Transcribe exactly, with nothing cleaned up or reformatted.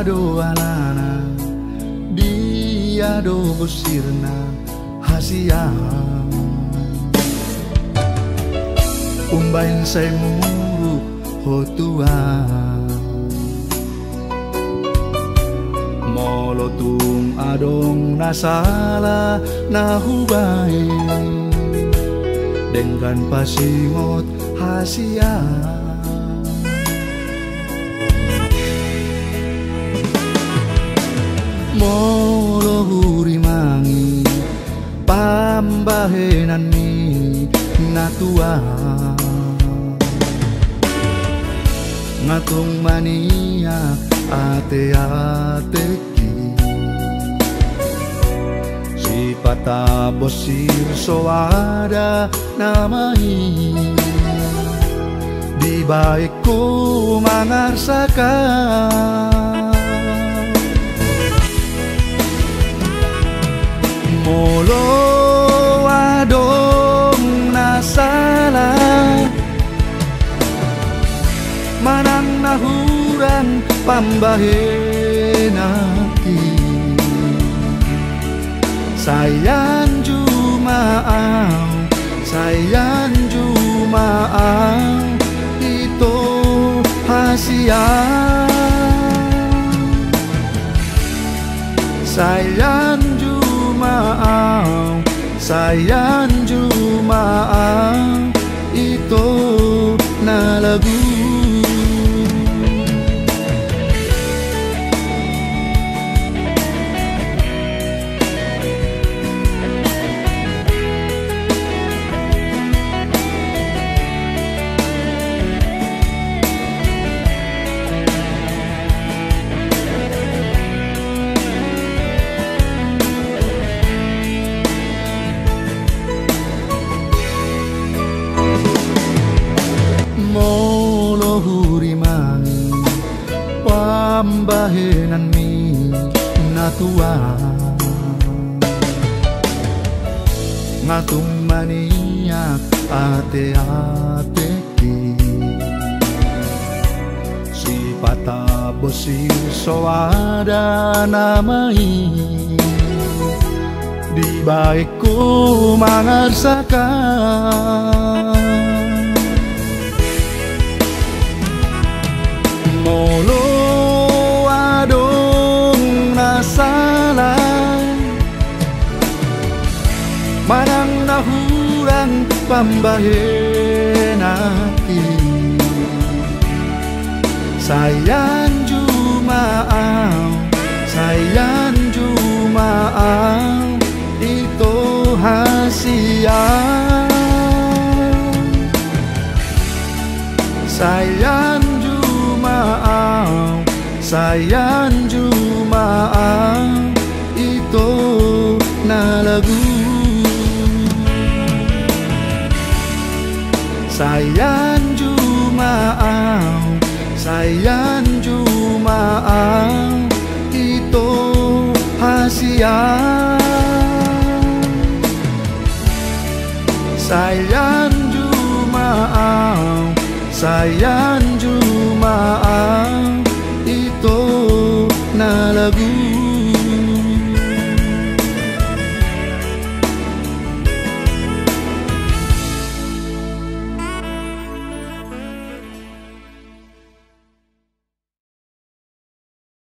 do alana, dia do bosirna hasian. Umbaen sai muruk ho Tuhan. Molo tung adong na sala na hubaen, denggan pasingot hasian. Molo hurimangi pambahenan ni na tua, nga tung maniak ateateki. Sipata bosir soada nama i, dibaen ho mangarsakan. Molo adong na sala manang na hurang pambahenanki, sai anju ma au, sai anju ma au, ito hasian. Sai anju ma au, sai anju ma au, ito na lagu. Molo hurimangi pambahenan ni na tua, nga tung maniak ateateki. Sipata bosir soada nama i, dibaen ho mangarsakan. Molo adong na sala manang na hurang pambahenanki, sai anju ma au, sai anju ma au, ito hasian. Sai anju ma au, sai anju ma au, ito na lagu. Sai anju ma au, sai anju ma au, ito hasian. Sai anju ma au, sai anju